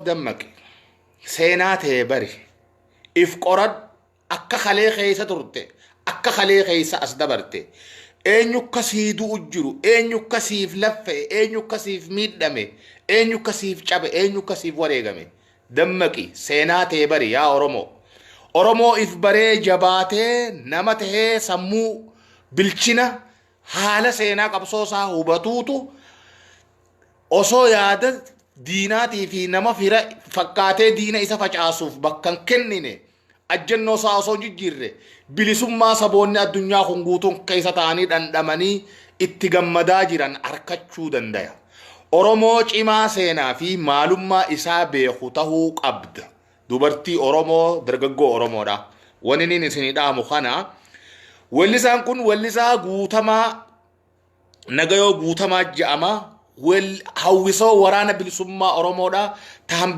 Dammaqi. Seenaa tee bari. If qoradhu. Akka kalee keessa turte, akka kalee keessa as dabarte. Eenyu akka sii du'u jiru, eenyu akka siif laffa'e, eenyu akka siif miidhame, eenyu akka siif cabe, eenyu akka siif wareegame. Dammaqi, seenaa tee bari yaa Oromoo. Oromoo if baree jabaatee nama tahee sammuu bilchina haala seenaa qabsoo isaa hubatuutu osoo yaada diinaatii fi nama fira fakkaatee diina isa facaasuuf bakka hin kennine, ajjannoo isaa osoo hin jijjiirre, bilisummaa saboonni addunyaa kun guutuun keessa ta'anii dhandhamanii itti gammadaa jiran arkachuu dandaya. Oromoo cimaa seenaa fi maalummaa isaa beeku tahuu qabda. Dubartii Oromoo, dargaggoo Oromoodha. Wanni inni isinii dhaamu kana. Wellisaan kun wellisaa Guutamaa Nagayoo Guutamaa jedhama. Hawwisoo Waraana Bilisummaa Oromoodha. Tahan